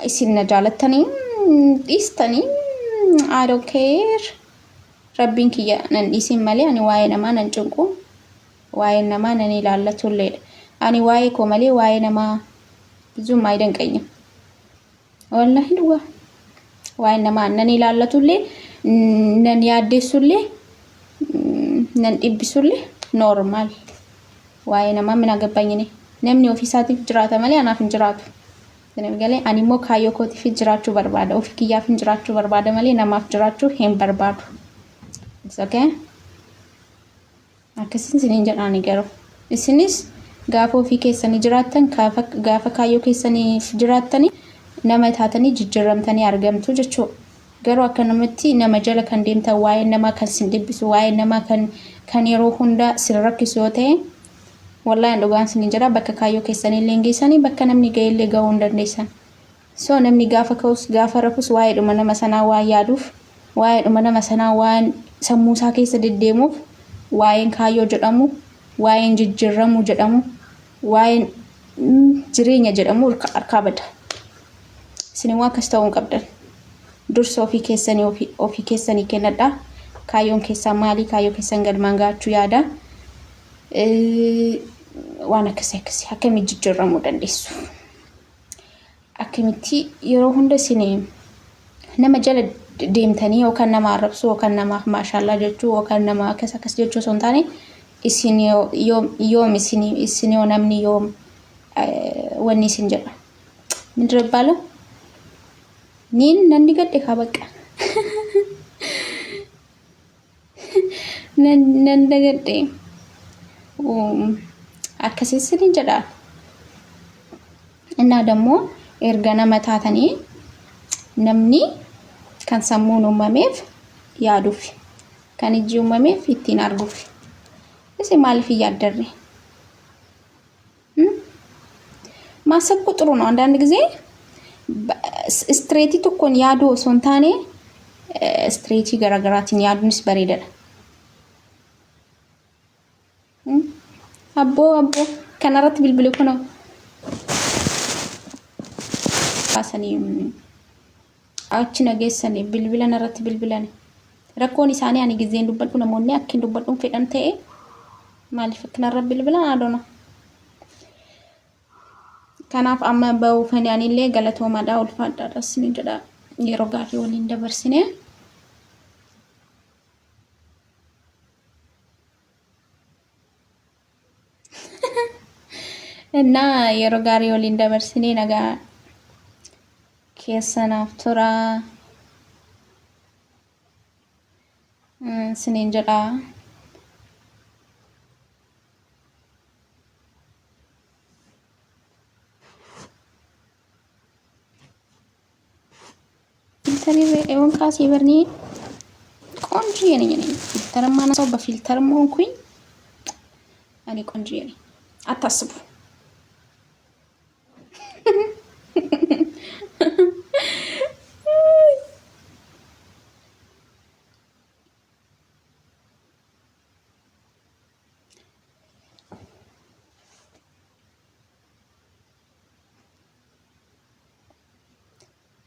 Isin na jaalattanii dhiistanii, I don't care. Rabbiin kiyya nan dhiisin malee ani waa'ee namaa nan cinqu. Waa'ee namaa nan ilaallatulleedha. Ani waa'ee koo malee waa'ee namaa ብዙም አይደንቀኝም። Wallahi dhugaa. Waa'ee namaa nan ilaallatullee, nan yaaddeessullee, nan dhibbisullee normal. Waa'ee namaa min አገባኝ እኔ. Namni ofii isaatiif jiraata malee anaaf hin jiraatu. Isin galee ani immoo kaayyoo kootiif jiraachuu barbaada. Ofii kiyyaaf hin jiraachuu barbaada malee namaaf jiraachuu hin barbaadu. It's okay. Akkasiin isiniin jedha ani garuu. Isinis gaafa ofii keessanii jiraattan, gaafa kaayyoo keessaniif jiraattanii nama taatanii jijjiiramtanii argamtu jechuudha. Garuu akka namatti nama jala kan deemtan, waa'ee namaa kan sin dhibbisu, waa'ee namaa kan yeroo hunda sin rakkisu yoo ta'e, wallaahi dhugaan sin jira, bakka kaayyoo keessanii illee hin geessanii, bakka namni ga'e illee ga'uu hin dandeessan. So namni gaafa ka'us gaafa rafus waa'eedhuma nama sanaa waan yaaduuf, waa'eedhuma nama sanaa waan sammuu isaa keessa deddeemuuf, waa'een kaayyoo jedhamu, waa'een jijjiirramuu jedhamu, waa'een jireenya jedhamu harkaa bada. Isin immoo akkas ta'uu hin qabdan. Dursa ofii keessanii ofii keessanii kennadhaa. Kaayyoon keessaa maali? Kaayyoo keessan galmaan ga'achuu yaada. Waan akkasii akkasii akkamitti jijjiirramuu dandeessu? Akkamitti yeroo hunda isin nama jala deemtanii yookaan nama arrabsuu yookaan namaaf maashaallaa jechuu yookaan nama akkas akkas jechuu osoo hin taane, isin yoom isin yoo namni yoom wanni isin jedha ምንድን ነው የሚባለው? Niin nanni gadhe kaa bakka nan dagadhe akkasii isiniin jedha. Innaa dammoo erga nama taatanii, namni kan sammuun uumameef yaaduuf, kan ijji uumameef ittiin arguuf. Isin maaliif hin yaaddarre? ማሰብ እኮ ጥሩ ነው። አንዳንድ ጊዜ street tokkoon yaaduu osoo hin taane street garaagaraatiin yaaduunis bareedaadha. Abboo abboo, kanarratti bilbili kunoo kaasanii achi na geessanii bilbila narratti bilbilani. Rakkoon isaanii ani gizeen dubbadhu namoonni akka hin dubbadhuun fedhan ta'e maaliif akka narra bilbilan adoona. Kanaaf amma bahuufani anillee galatoomaadha, ulfaadhaadhas ni jedha, yeroo gaarii waliin dabarsine. እና yeroo gaarii waliin dabarsine, nagaa keessanaaf tura isiniin jedha. Filter eewwan kaasee barnee ቆንጆዬ ነኝ እኔ። Filter ማነሳው በ filter ሆንኩኝ እኔ ቆንጆዬ ነኝ። አታስቡ።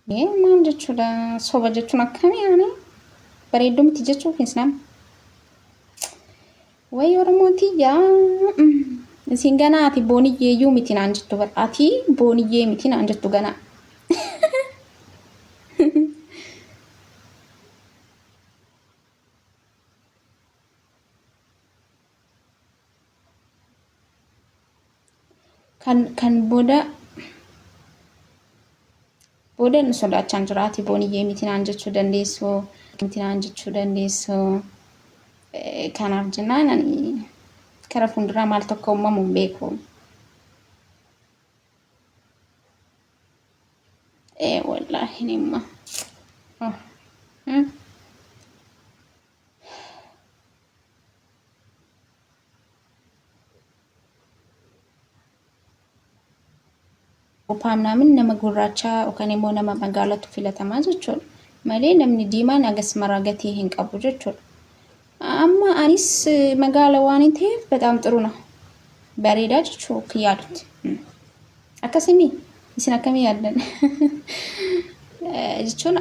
Maal jechuudha? Soba jechuun akkamii ani bareedduu miti jechuuf hin nama. Way Oromoo tiyyaa, isin ganaa ati booniyyeeyyuu miti naan jettu bara. Ati booniyyee miti naan jettu ganaa. Kan booda booda nu sodaachaan jira. Ati booniyyee miti naan jechuu dandeessu. Miti naan jechuu dandeessu. Kanaaf jennaan ani kara fuulduraa maal tokko uumamu hin beeku. Wallaahi ni hima. Awurooppaa ምናምን nama gurraacha yookaan immoo nama magaalatu filatamaa jechuudha. Malee namni diimaan hagas maraa gatii hin qabu jechuudha. Amma anis magaala waan hin ta'eef በጣም ጥሩ ነው. Bareedaa jechuu akka yaadutti. Akkasimi. Isin akkamii yaaddan? Jechuun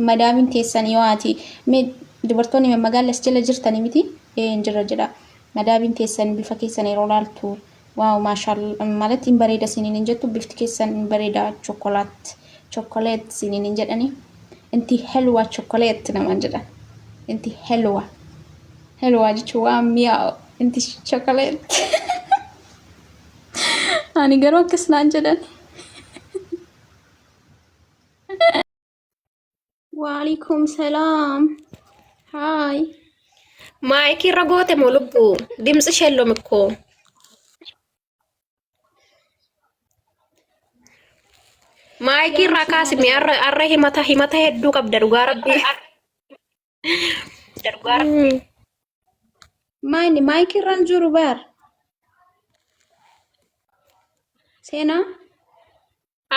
madaamiin teessan yoo ati mee dubartoonni mammagaala as jala jirtanii miti ee hin jirra jedha. Madaamiin teessan bifa keessan yeroo laaltu waaw maashaal ማለት hin bareeda isiniin hin jettu bifti keessan hin bareeda chokkolaat chokoleet isiniin hin jedhani. Inti helwa chokoleet namaan jedhan. Inti helwa helwa jechuun waan mi'aawu inti chokoleet. Ani garuu akkas naan jedhan. Waalaikum salaam. Haay. Maayikii irra goote moo lubbuu? Dimtsi shellom ikkoo. Maayikii irraa kaasi mee arra arra himata himata hedduu qabda dhugaa rabbii. Maayini maayikii irra hin jiru baar. Seenaa.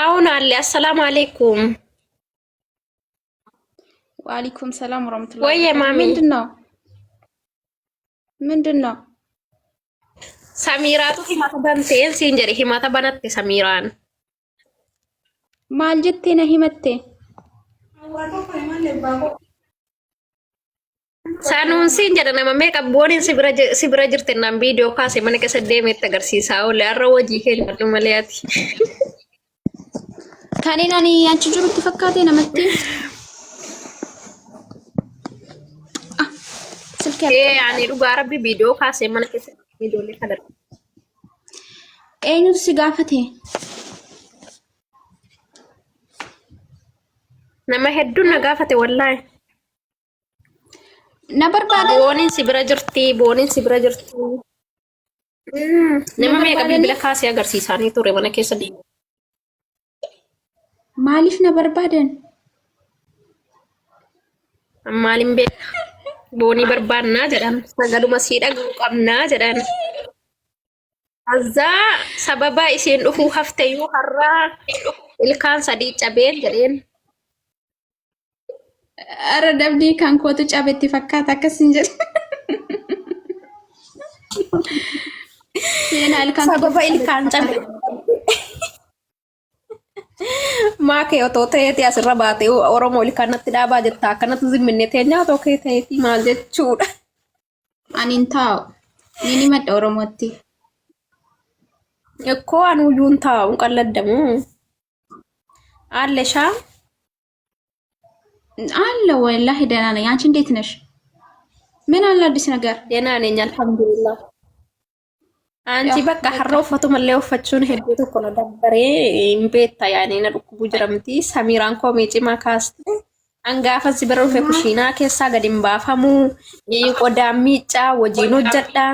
Aawun alle assalaamu alaikum. Waalaikum salaam warahmatullahi Wayye wabarakatuh. maamii. ምንድን ነው ምንድን ነው? Samiiraatu himata banteen siin jedhe himata banatte Samiiraan. Maal jettee na himatte? Sanuun siin jedha nama meeqa booniin si bira si bira jirte naan viidiyoo kaase mana keessa deemeetti agarsiisaa oole har'a hojii kee nyaadhu malee ati. Kanneen ani achi jirutti fakkaate namatti. Ah, silkii Ee ani dhugaa rabbi viidiyoo kaasee mana keessa ijoollee kana. Eenyutu si gaafate? Nama hedduun na gaafate wallaahi. Na barbaadan Booniin si bira jirti, booniin si bira jirti. Na Nama meeqa barbaadanii bilbila kaasee agarsiisaanii ture mana keessa deemu. Maaliif na barbaadan? Maaliin beeka? Boonii barbaannaa jedhan. Sagaluma sii dhaga'u qabnaa jedhan. Azaa sababa isheen dhufuu hafteyyuu har'aa ilkaan sadii cabeen jedheen. Ara dabdii kan kootu cabetti fakkaata akkas hin jedhu. Seenaa ilkaan Sababa kootu ilkaan cabetti cabe. fakkaata. Maa kee otoo ta'eeti asirra baatee Oromoo ilkaan natti dhaabaa jetta akkanatti zimminne teenyaa otoo kee ta'eeti maal jechuudha. Ani hin taa'u. Ni himadha Oromootti. Ikkoo anuyyuu hin taa'u hin qalladdamu. Alleeshaa. አለ ወላሂ ደህና ነኝ። አንቺ እንዴት ነሽ? ምን አለ አዲስ ነገር? ደህና ነኝ አልሐምዱሊላህ። አንቺ ያው በቃ በቃ har'a uffatuma illee uffachuun hedduu tokko na dabbaree hin beekta yaani na dhukkubuu jiramti. Samiiraan koomee cimaa kaaste. An gaafa si bira dhufe maal kushiinaa keessaa gadi hin baafamu. Qodaan miiccaa wajjin hojjedha.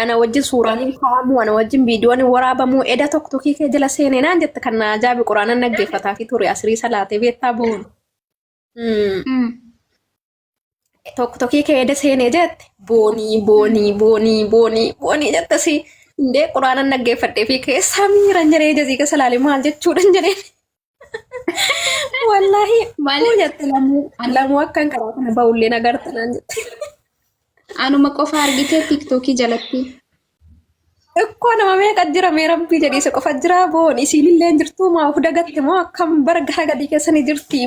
Ana wajjin suuraan hin kaa'amu, ana wajjin viidiyoon hin waraabamu. Eda tokko tokkii kee jala seenee naan jette kan na ajaa'ibu quraanan dhaggeeffataa fi ture asirii salaatee beektaa boonu. Tokko tokkii kee eda seenee jette boonii boonii boonii boonii boonii jette si indee quraanan dhaggeeffadhee fi keessaa miiran jedhee jazii keessa laale maal jechuudhan jedheen. Wallaahi Maal kuu jette lamuu lamuu akkan karaa kana ba'ullee nagarta naan jette. Anuma qofa argitee tiiktookii jalatti. Ikkoo nama meeqa jira mee rabbii jedhii isa qofa jira boon isiinillee hin jirtuu maa of dagatte moo akkam bara gara gadii keessanii jirti.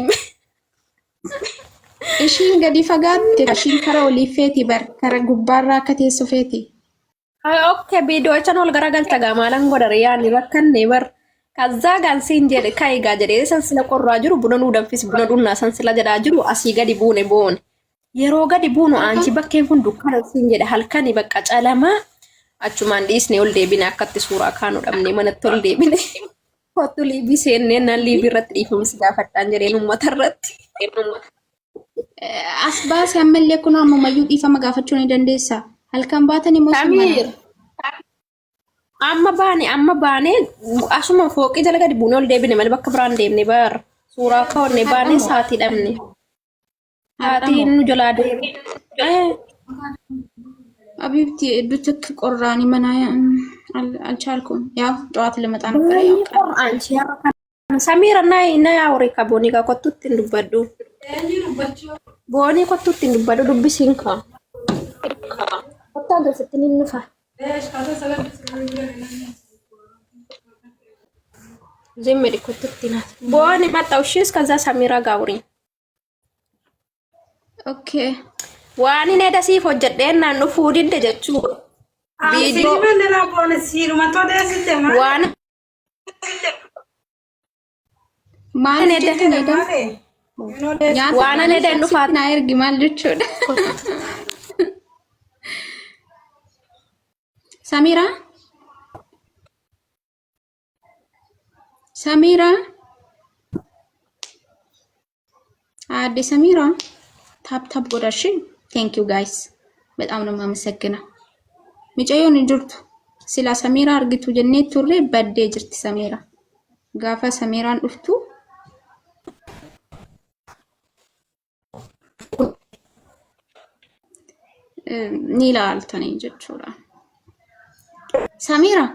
Ishiin gadi fagaatte ishiin kara olii feeti bar kara gubbaarraa akka teessu feeti. Okke viidiyoocha ol garagalta gaa maalan godha yaani rakkanne bar kazzaa gaan siin jedhe ka'i gaa jedhee san sila qorraa jiru buna nuu danfisi buna dhunnaa san sila jedhaa jiru asii gadi buune boone. Yeroo gadi buunu aanchi bakkeen kun dukkana siin jedhe halkani bakka calamaa achumaan dhiisne ol deebine akkatti suuraa kaanu dhabne manatti ol deebine. Kottu liibii seennee naan liibii irratti dhiifamsi gaafadhaan jedheen uummata irratti. As baase ammallee kun ammumayyuu dhiifama gaafachuu ni dandeessa. Halkan baatan immoo sin mana. Samiir amma baane amma baane asuma fooqii jala gadi buunee ol deebine malee bakka biraan deemne bar suuraa kawanne Har'a baane moo? sa'aatii dhabne. Har'a Sa'aatiin moo? nu jalaa deeme. Eh, አቢብቲ እዱትክ ቆራኒ መና አልቻልኩም። ያው ጠዋት ልመጣ ነበረ። ያው Baay'ee ቀረ። qorra anchi har'a kana. Samiira na na yaa'ure ka boonii ka kottutti hin dubbadhu. Boonii kottutti hin dubbadhu dubbisiin ka. Kottaa keessatti ni nufa. ዝም ኩትት ናት። ቦን መጣው። እሺ እስከዛ ሰሚራ ጋውሪ። Okay. Waan inni dasiif hojjedheen naan dhufuu didde jechuudha. Viidiyoo waan Maal Ani hojjette Edan? Nyaata waan ani edan dhufaa naa ergi maal jechuudha? Samiraa? Samiraa? Aadde Samiraa? Tap tap godhaa. Thank you guys. በጣም ነው የማመሰግነው። Micayyoon hin jirtu. Sila Samiraa argitu jennee turre baddee jirti Samiraa. Gaafa Samiraan dhuftu ni ilaaltanii jechuudha. Samiraa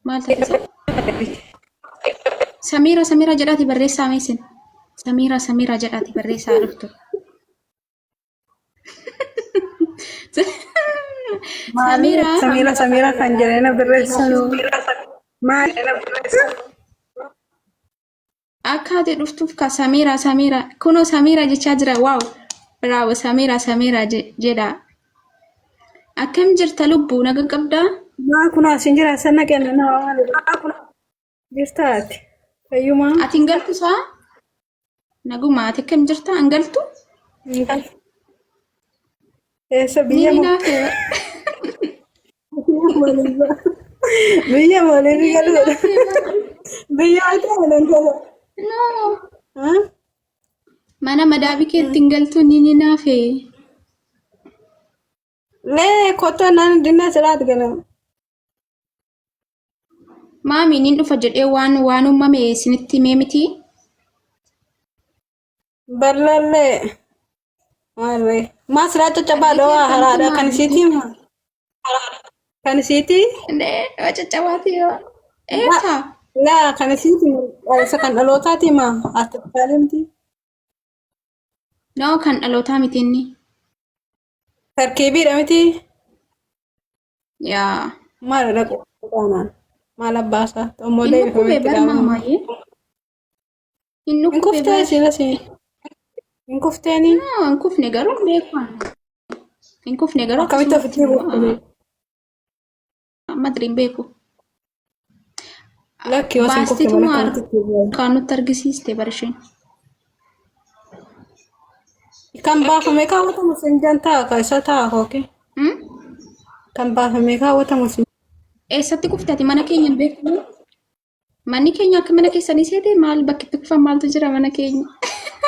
maal taate? Samiira Samiira jedhaati barreessaa meesin. Samiira Samiira jedhaati barreessaa dhuftu. Samiira. Samiira Samiira kan jedhee na barreessu. Maal? Akka ati dhuftuuf ka Samiira Samiira kunoo Samiira jechaa jira. Wow, bravo. Samiira Samiira jedha. Akkam jirta lubbuu, naga qabdaa? Maa kun asin jira sana kenna nama maali? Jirtaati. Fayyumaa. Ati hin galtu saa? Naguma, ati akkam jirta, hin galtu? Eessa Ni biyya ni moo? Naafee. Biyya malee galu. Biyya ati malee galu. No. Mana madaabii keetti hin galtu, ni ni naafee. Lee kottu naan dinna siraat ganama. Maami nin dhufa jedhee waan uumame isinitti himee miti. Barlallee. Maarree. Maa siraa caccabaa dhawaa haraadha kan isiitii maa? Kan isiitii? Caccabaati yoo. Eessa? Laa kan isiitii isa kan dhalootaati maa? Artificial miti. No, kan dhalootaa miti inni. Tarkiibiidha miti. Yaa. Maal dhaqu qaanaan? Maal abbaasaa? Xommoo Hin dhukkube deebifametti bar dhaabama. maamaayyee. Hin Hin dhukkube kuftee bar. sila si. Hin kufteeni? No, hin kufne garuu hin beeku. Hin kufne garuu Akkamitti akkasumatti ofitti buufte? Madri hin beeku. Lakki yoo sin kufte malee Baasteetuma akkamitti itti buufte? kan nutti argisiiste bar isheen. Kan baafamee kaawwatamu sinjaan ta'a ka isa ta'a kooke. Hmm? Kan baafamee kaawwatamu sin. Eessatti kufte ati? Mana keenya hin beektu? Manni keenya akka mana keessanii seete maal bakki itti kufan maaltu jira mana keenya?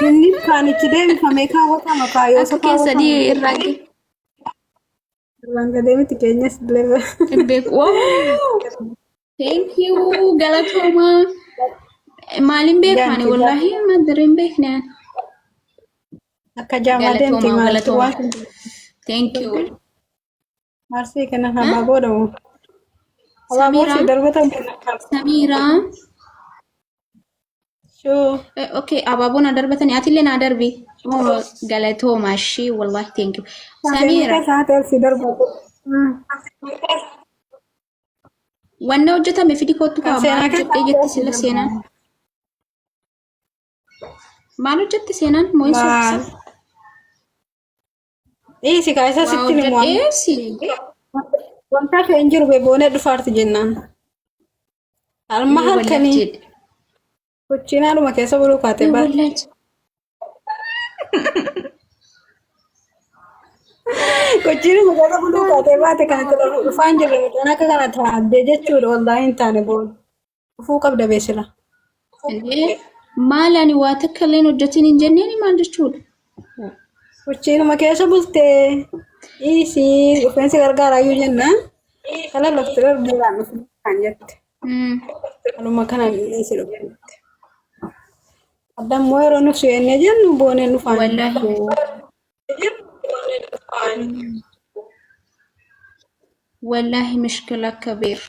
Inni kaanichi deebifamee kaawwatama kaayoo isa Akka keessanii kaawwatamu. irraa Irraan gadee miti keenyas illee. Hin beeku. Wow! Thank you galatooma. Maaliin beeku ani Jaanti wallaahi madara hin beekne ani. Akka jaamaa deemti Galatooma maaltu galatooma. waan Thank you. Marsii kennan habaaboo dhabu. Habaaboo si Samiraa darbatan. Samiraa. Shuu. Okay, abaaboo na darbatanii atillee naa darbi. Oh, galatooma ishii wallahi thank you. Samiira Isaa si darbatu. Wanna hojjetame fidi kottu Kan kaa seenaa maal hojjedhee keessa jetti sila seenaan. Maal hojjette seenaan moo hin Maal? soofisa? Dhiisi kaa isa Waa sitti himu. hojjedhee si. Wanta hafe hin jiru boonee dhufaarti jennaan. Alma Wallahi halkanii jedhe. kuchiinaadhuma keessa buluu kaate bara. Wallahi. Kuchiinuma keessa buluu kaatee baate kan itti dhufaan jirre mucaan akka kana taaddee jechuudha wallaahi hin taane booda. Dhufuu qabda beesila. Indee maal ani waa takka illee hojjetiin hin jenneen maal jechuudha? Kuchiinuma keessa bultee dhiisii rifeensi gargaaraayyuu jennaan. Kana lafti darbuudhaan dhufu kan jette. Kanuma kana dhiisi dhufe. Addammoo yeroo nuuf jennee jennu booneen dhufaan. Wallahi. Wallahi mishkila kabiir.